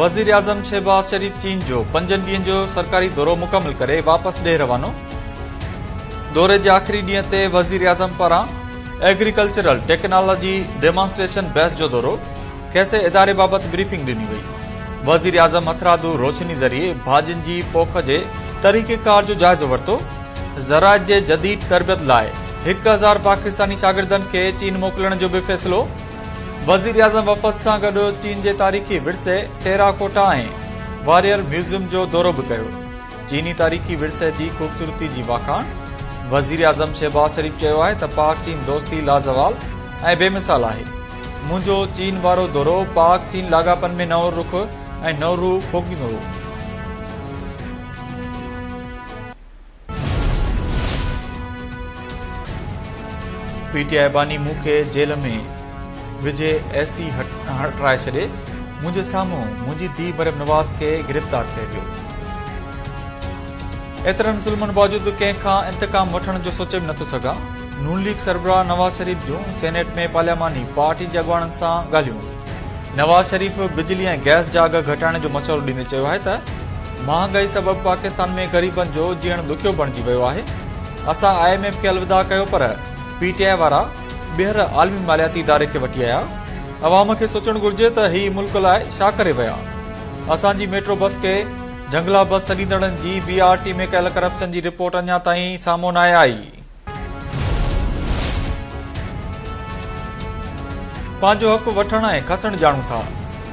وزيراعظم شهباز شريف چين جو پنجن ڏينهن جو سرڪاري دورو مڪمل ڪري واپس ڏيهه روانو. دوري جي آخري ڏينهن تي وزيراعظم پاران ايگريڪلچرل ٽيڪنالاجي ڊيمانسٽريشن بيس جو دورو، کيس اداري بابت بريفنگ ڏني وئي. وزيراعظم هٿرادو روشني ذريعي ڀاڄين جي پوک جي طريقيڪار جو جائزو ورتو. زراعت جي جديد تربيت لاء 1000 پاڪستاني شاگردن کي چين موڪلڻ جو به فيصلو. وزيراعظم وفد سان گڏ چين جي تاريخي ورثي ٽيراڪوٽا ۽ واريئر ميوزيم جو دورو به ڪيو. چيني تاريخي ورثي جي خوبصورتي جي واکاڻ. وزيراعظم شهباز شريف چيو آهي ته پاڪ چين دوستي لازوال ۽ بي مثال آهي. منهنجو چين وارو دورو پاڪ چين لاڳاپن ۾ نئون رخ ۽ نئون روح ڦوڪيندو. پي ٽي آء باني مون کي جيل ۾ وجهي اي سي هٽرائي ڇڏي، منهنجي سامهون منهنجي ڌيء مريم نواز کي گرفتار ڪيو ويو. ايترن ظلمن باوجود ڪنهن کان انتقام وٺڻ جو سوچي به نٿو سگهان، نون ليگ سربراهه نواز شريف جون سينيٽ ۾ پارلياماني پارٽي جي اڳواڻن سان ڳالهيون. نواز شريف بجلي ۽ گئس جا اگهه گهٽائڻ جو مشورو ڏيندي چيو آهي ته مهانگائي سبب پاڪستان ۾ غريبن جو جيئڻ ڏکيو بڻجي ويو آهي، اسان I M F کي الوداع ڪيو پر پي ٽي آء وارا ٻيهر عالمي مالياتي اداري کي وٺي آيا، عوام کي سوچڻ گهرجي ته هي ملڪ لاء ڇا ڪري ويا، اسان جي ميٽرو بس کي جهنگلا بس سڏيندڙن جي بي آر ٽي ۾ ڪيل ڪرپشن جي رپورٽ اڃا تائين سامهون ناهي آئي. پنهنجو حق وٺڻ ۽ کسڻ ڄاڻون ٿا،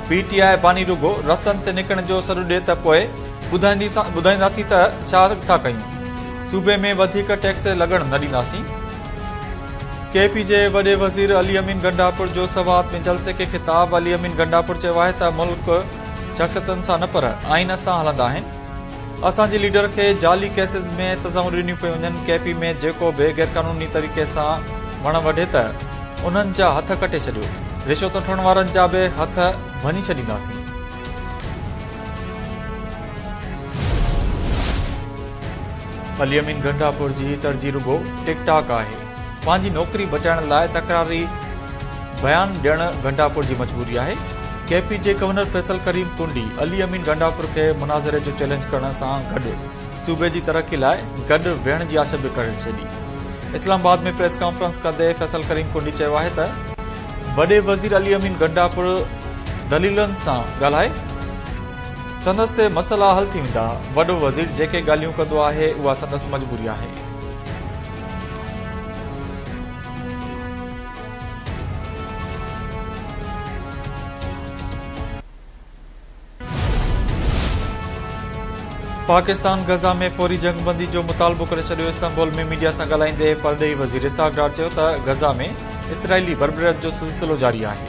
پي ٽي آء باني رڳو رستن تي نڪرڻ جو سڏ ڏي ته پوء ٻڌائينداسين ته ڇا ٿا ڪيون، صوبي ۾ وڌيڪ ٽيڪس لڳڻ نه ڏينداسين. ڪي پي جي وڏي وزير علي امين گنڊاپور جو سوات ۾ جلسي کي خطاب، علي امين گنڊاپور چيو آهي ته ملڪ شخصيتن سان نه پر آئين سان هلندا آهن، اسان جي ليڊر کي جعلي ڪيسز ۾ سزائون ڏنيون پيون وڃن، ڪي پي ۾ جيڪو به غيرقانوني طريقي سان وڻ وڍي ته انهن جا هٿ ڪٽي ڇڏيو، رشوت وٺڻ وارن جا به هٿ ڀڃي ڇڏينداسين. علي امين گنڊاپور جي ترجيح رڳو ٽڪ ٽاڪ آهي، پنهنجي نوڪري بچائڻ لاء تڪراري بيان ڏيڻ گنڊاپور جي مجبوري آهي، ڪي پي جي گورنر فيصل ڪريم ڪنڊي علي امين گنڊاپور کي مناظري جو چئلينج ڪرڻ سان گڏ صوبي جي ترقي لاء گڏ ويهڻ جي آڇ به ڪري ڇڏي. اسلام آباد ۾ پريس ڪانفرنس ڪندي فيصل ڪريم ڪنڊي چيو آهي ته وڏي وزير علي امين گنڊاپور دليلن سان ڳالهائي سندس مسئلا حل ٿي ويندا، وڏو وزير جيڪي ڳالهيون ڪندو آهي اها سندس مجبوري آهي. پاڪستان غزه ۾ فوري جنگ بندي جو مطالبو ڪري ڇڏيو استنبول ۾ ميڊيا سان ڳالهائيندي پرڏيهي وزير اسحاق ڊار چيو ته غزه ۾ اسرائيلي بربريت جو سلسلو جاري آهي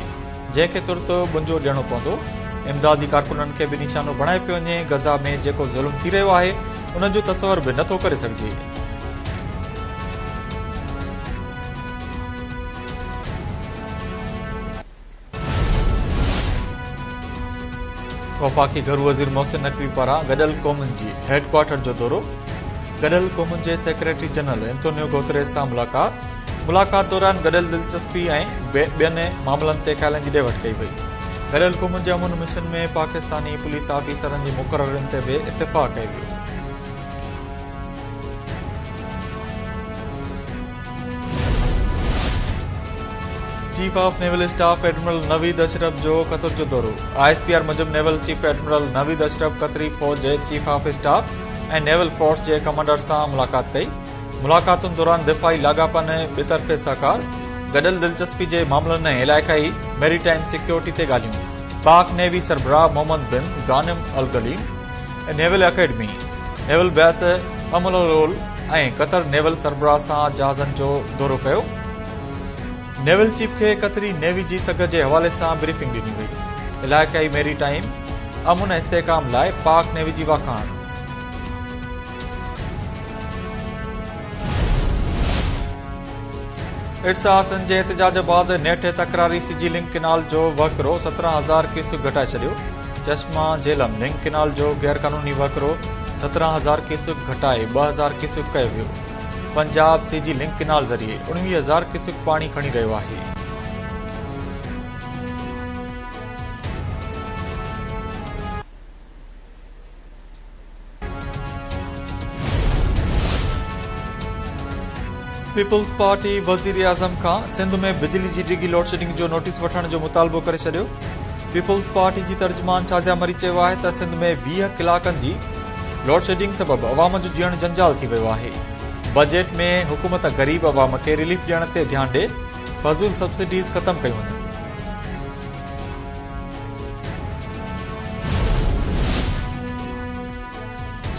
جنهن کي ترت ٻنجو ڏيڻو پوندو امدادي ڪارڪنن کي به نشانو بڻايو پيو وڃي غزه ۾ جيڪو ظلم ٿي رهيو آهي ان جو تصور به نٿو ڪري سگهجي. وفاقي گهرو وزير محسن نقوي پاران گڏيل قومن جي هيڊ ڪوارٽر جو دورو، گڏيل قومن جي سيڪريٽري جنرل انتونيو گوتريس سان ملاقات، ملاقات دوران گڏيل دلچسپي ۽ ٻين معاملن تي خيالن جي ڏي وٺ ڪئي وئي. گڏيل قومن جي امن مشن ۾ پاڪستاني پوليس آفيسرن جي مقررين تي به اتفاق ڪيو ويو. Chief of naval staff admiral Naveed Ashraf جو قطر جو دورو، I S P R موجب naval chief admiral Naveed Ashraf قطري فوج جي chief of staff ۽ naval force جي ڪمانڊر سان ملاقات ڪئي، ملاقاتن دوران دفاعي لاڳاپن ۽ ٻطرفي سهڪار، گڏيل دلچسپي جي معاملن ۽ علائقائي ميري ٽائيم سيڪيورٽي تي ڳالهيون، پاڪ نيوي سربراهه Mohammed bin Ghanim Al Ghunaim naval academy, naval base Umm Al Hawl ۽ Qatar naval سربراهه سان جهازن جو دورو ڪيو. نيول چيف کي قطري نيوي جي سگهه جي حوالي سان بريفنگ ڏني وئي. علائقائي ميري ٽائيم امن ۽ استحڪام لاء پاڪ نيوي جي واکاڻ. ارسا سنڌ جي احتجاج بعد نيٺ تڪراري سي جي لنڪ ڪئنال جو وهڪرو 17 هزار ڪيوسڪ گهٽائي ڇڏيو. چشما جهلم لنڪ ڪئنال جو غيرقانوني وهڪرو 17 هزار ڪيوسڪ گهٽائي 2000 ڪيوسڪ ڪيو ويو. پنجاب سي جي لنڪ ڪئنال ذريعي 19 هزار ڪيوسڪ پاڻي کڻي رهيو آهي. پيپلز پارٽي وزيراعظم کان سنڌ ۾ بجلي جي ڊگهي لوڊشيڊنگ جو نوٽيس وٺڻ جو مطالبو ڪري ڇڏيو. پيپلز پارٽي جي ترجمان شازيا مري چيو آهي ته سنڌ ۾ 20 ڪلاڪن جي لوڊشيڊنگ سبب عوام جو جيئڻ جنجال ٿي ويو آهي. بجيٽ ۾ حڪومت غريب عوام کي رليف ڏيڻ تي ڌيان ڏي، فضول سبسڊيز ختم ڪيون وڃن.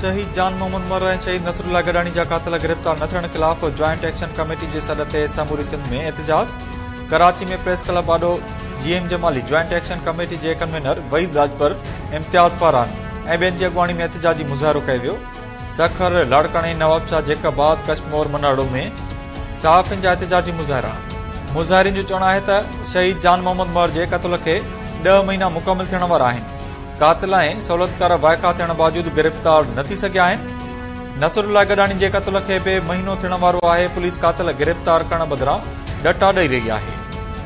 شهيد جان محمد مھر ۽ شهيد نصرالله گڏاڻي جا قاتل گرفتار نه ٿيڻ خلاف جوائنٽ ايڪشن ڪميٽي جي سڏ تي سموري سنڌ ۾ احتجاج، ڪراچي ۾ پريس ڪلب آڏو G M Jamali, joint action committee جي ڪنوينر وحيد راڄپر، امتياز پاران ۽ ٻين جي اڳواڻي ۾ احتجاجي مظاهرو ڪيو ويو. سکر، لاڙڪاڻي، نوابشاهه، جيڪب آباد، ڪشمور، مناڙو ۾ صحافين جا احتجاجي مظاهرا، مظاهرين جو چوڻ آهي ته شهيد جان محمد مهر جي قتل کي ڏهه مهينا مڪمل ٿيڻ وارا آهن، قاتل ۽ سهولتڪار وائکا ٿيڻ باوجود گرفتار نه ٿي سگهيا آهن، نصرالله گڏاڻي جي قتل کي به مهينو ٿيڻ وارو آهي، پوليس قاتل گرفتار ڪرڻ بدران ڏٽا ڏئي رهي آهي،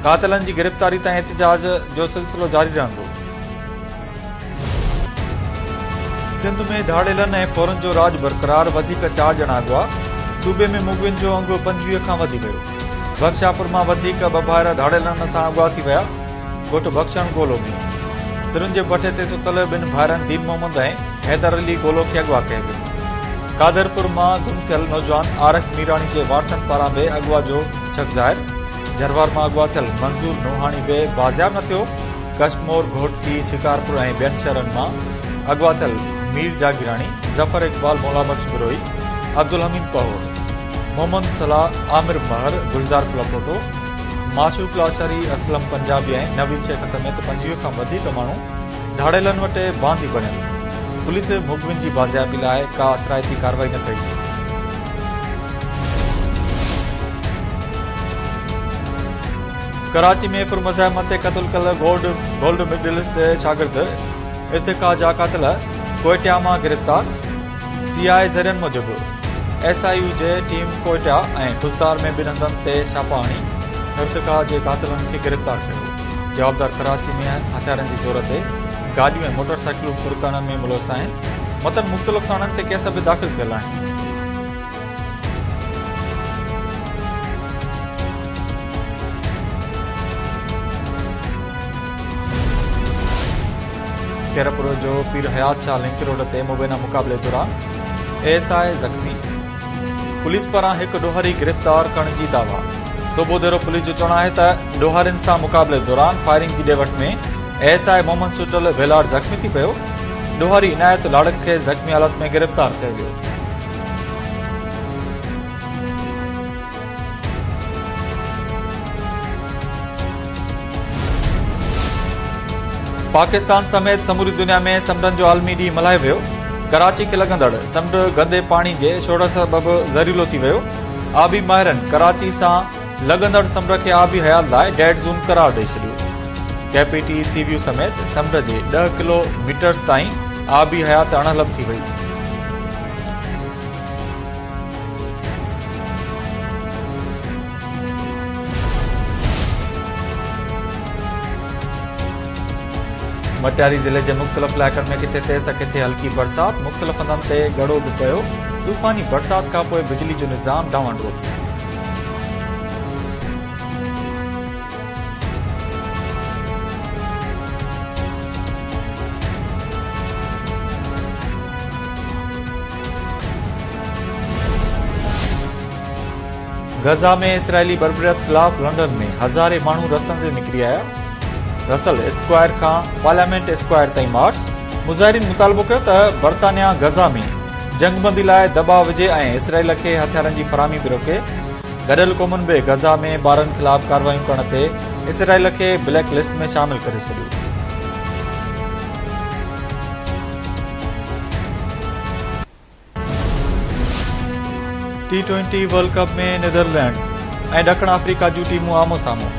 قاتلن جي گرفتاري تائين احتجاج جو سلسلو جاري رهندو. سنڌ ۾ ڌاڙيلن ۽ ڦورن جو راڄ برقرار، وڌيڪ چار ڄڻا اغوا، صوبي ۾ مغوين جو انگ 25 کان وڌي ويو، بخشاپور مان وڌيڪ ٻه ڀائر ڌاڙيلن هٿان اغوا ٿي ويا، ڳوٺ بخشڻ گولو ۾ سرن جي بٺي تي ستل ٻن ڀائرن دين محمد ۽ حيدر علي گولو کي اغوا ڪيو ويو. قادرپور مان گم ٿيل نوجوان عارف ميراڻي جي وارثن پاران به اغوا جو شڪ ظاهر، جروار مان اغوا ٿيل منظور نوحاڻي به بازياب نه ٿيو، ڪشمور، گهوٽڪي، شڪارپور ۽ ٻين شهرن مان اغوا ٿيل مير جاگيراڻي، ظفر اقبال، مولابخش بروهي، عبدالحميد پهوڙ، محمد صلاح، عامر مهر، گلزار ڦلپوٽو، معشوق لاشاري، اسلم پنجابي ۽ نويد شيخ سميت 25 کان وڌيڪ ماڻهو ڌاڙيلن وٽ باندي بڻيل، پوليس مغوين جي بازيابي لاء ڪا اثرائتي ڪارروائي نه ڪئي. ڪراچي ۾ ڦر مزاحمت تي قتل ڪيل گولڊ ميڊلسٽ شاگرد ارتقا جا قاتل ڪوئٽيا مان گرفتار، سي آء اي ذريعن موجب ايس I يو جي ٽيم ڪوئٽا ۽ خضدار ۾ ٻن هنڌن تي ڇاپا هڻي ارتقا جي قاتلن کي گرفتار ڪيو. جوابدار ڪراچي ۾ هٿيارن جي زور تي گاڏيون ۽ موٽر سائيڪلون ڦر ڪرڻ ۾ ملوث آهن. مٿن مختلف ٿاڻن تي ڪيس به داخل ٿيل آهن. خيرپور جو پير حيات شاهه لنڪ روڊ تي مبينا مقابلي دوران اي ايس I زخمي، پوليس پاران هڪ ڏوهاري گرفتار ڪرڻ جي دعويٰ. سوڀوديرو پوليس جو چوڻ آهي ته ڏوهارين سان مقابلي دوران فائرنگ جي ڏي وٺ ۾ A S I Muhammad Sutal Belar زخمي ٿي پيو، ڏوهاري عنايت لاڙڪ کي زخمي حالت ۾ گرفتار ڪيو ويو. پاڪستان سميت سموري دنيا ۾ سمنڊن جو عالمي ڏينهن ملهايو ويو ڪراچي کي لڳندڙ سمنڊ گندي پاڻي جي ڇوڙ سبب زهريلو ٿي ويو آبي ماهرن ڪراچي سان لڳندڙ سمنڊ کي آبي حيات لاء ڊيڊ زون قرار ڏئي ڇڏيو ڪي پي ٽي سي ويو سميت سمنڊ جي 10 ڪلو ميٽرز تائين آبي حيات اڻلڀ ٿي وئي. مٽياري ضلعي جي مختلف علائقن ۾ ڪٿي تيز ته ڪٿي هلڪي برسات، مختلف هنڌن تي ڳڙو به پيو، طوفاني برسات کانپوء بجلي جو نظام ڊانوانڊول. غزه ۾ اسرائيلي بربريت خلاف لنڊن ۾ هزارين ماڻهو رستن تي نڪري آيا، رسل اسڪوائر کان پارليامينٽ اسڪوائر تائين مارچ، مظاهرين مطالبو ڪيو ته برطانيا غزه ۾ جنگبندي لاء دٻاء وجهي ۽ اسرائيل کي هٿيارن جي فراهمي به روڪي، گڏيل قومن به غزه ۾ ٻارن خلاف ڪارروايون ڪرڻ تي اسرائيل کي بليڪ لسٽ ۾ شامل ڪري ڇڏيو. T twenty world cup ۾ Netherlands ۽ ڏکڻ آفريڪا جون ٽيمون آمهون سامهون،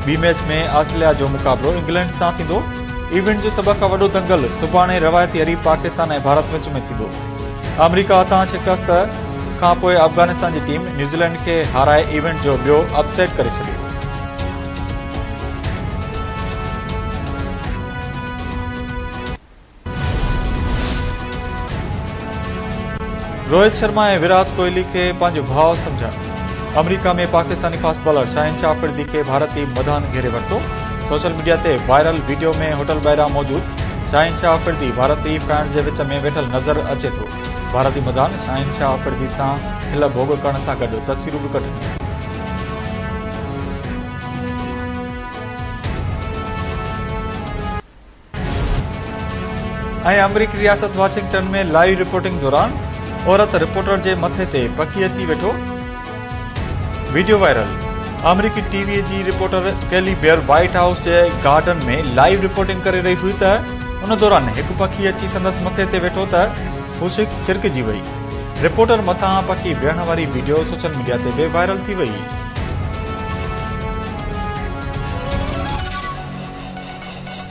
ٻي ميچ ۾ آسٽريليا جو مقابلو انگلينڊ سان ٿيندو، ايونٽ جو سڀ کان وڏو دنگل سڀاڻي روايتي حريف پاڪستان ۽ ڀارت وچ ۾ ٿيندو. آمريڪا هٿان شڪست کانپوء افغانستان جي ٽيم نيوزيلينڊ کي هارائي ايونٽ جو ٻيو اپ سيٽ ڪري ڇڏيو. روهت شرما ۽ ويرات ڪوهلي کي پنهنجو ڀاء سمجهڻ آمريڪا ۾ پاڪستاني فاسٽ بالر شاهين شاهه آفريدي کي ڀارتي مداحن گهيري ورتو. سوشل ميڊيا تي وائرل وڊيو ۾ هوٽل ٻاهران موجود شاهين شاهه آفريدي ڀارتي فينز جي وچ ۾ ويٺل نظر اچي ٿو. ڀارتي مداحن شاهين شاهه آفريدي سان کل ڀوڳ ڪرڻ سان گڏ تصويرون به ڪڍيون. ۽ آمريڪي رياست واشنگٽن ۾ لائيو رپورٽنگ دوران عورت رپورٽر جي مٿي تي پکي اچي ويٺو، وڊيو وائرل، آمريڪي ٽي وي جي رپورٽر ڪيلي بيئر وائيٽ هائوس جي گارڊن ۾ لائيو رپورٽنگ ڪري رهي هئي ته ان دوران هڪ پکي اچي سندس مٿي تي ويٺو ته هو ڇرڪجي وئي، رپورٽر مٿان پکي ويهڻ واري وڊيو سوشل ميڊيا تي به وائرل ٿي وئي.